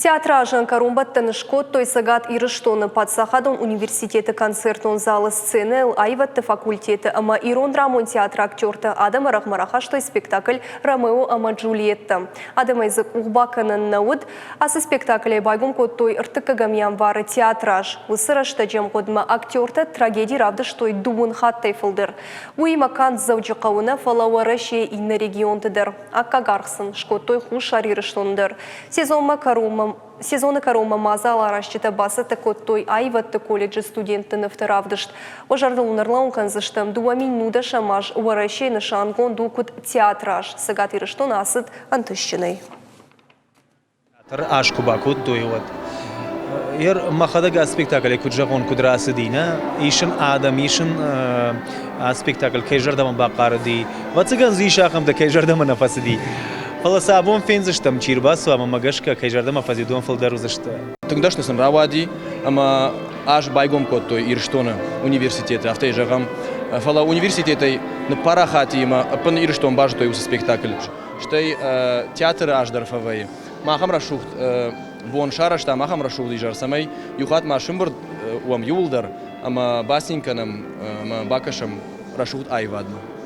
Театры азӕн кӕронбӕттӕн скодтой Цӕгат Ирыстоны паддзахадон университеты концертон залы сценӕйыл аивӕдты факультеты ӕмӕ ирон драмон театры актертӕ адӕмы рӕгъмӕ рахастой спектакль «Ромео ӕмӕ Джульетта». Адӕмӕй дзы къух бакӕнӕн нӕ уыд. Ацы спектаклӕй байгом кодтой ӕртыккӕгӕм январы театры аз. Уыцы рӕстӕджы ӕмгъуыдмӕ актертӕ трагеди равдыстой дыууын хаттӕй фылдӕр. Уыимӕ канд Дзӕуджыхъӕуы нӕ, фӕлӕ Уӕрӕсейы иннӕ регионты дӕр. Аккаг аргъ сын скодтой Хуссар Ирыстоны дӕр. Сезонмӕ кӕронмӕ Сезоны кӕронмӕ мадзал аразджытӕ бацӕттӕ кодтой аивӕдты колледжы студентты нывты равдыст. Уӕ зӕрдыл уын ӕрлӕууын кӕндзыстӕм, 2019 аз Уӕрӕсейы нысангонд у куыд театры аз. Цӕгат Ирыстон ацыд ӕнтыстджынӕй. Театр аз куы бакодтой, уӕд ер мӕхӕдӕг а спектаклӕй куыд зӕгъон, куыд рацыди, нӕ? Исын адӕм, исын а спектакль кӕй зӕрдӕмӕ бахъарыди. Ӕвӕццӕгӕн дзы ис ахӕмтӕ, кӕй зӕрдӕмӕ нӕ фӕцыди. Фӕлӕ сӕ абон фендзыстӕм, чи рбацӕуа ӕмӕ мӕ гӕсгӕ кӕй зӕрдӕмӕ фӕцыди, уыдон фылдӕр уыдзысты. Тынг дӕсны сын рауади ӕмӕ аз байгом кодтой Ирыстоны университеты, афтӕ зӕгъӕм. Фӕлӕ университетӕй ныппарахат и ӕмӕ ӕппын Ирыстон базыдтой уыцы спектакль. Стӕй театры аз дӕр фӕвӕййы. Махӕм рӕсугъд бон сарӕзтам, ахӕм рӕсугъд изӕр, цӕмӕй иу хатт ма сымбырд уӕм иууылдӕр ӕмӕ бацин кӕнӕм ӕмӕ бакӕсӕм рӕсугъд аивадмӕ.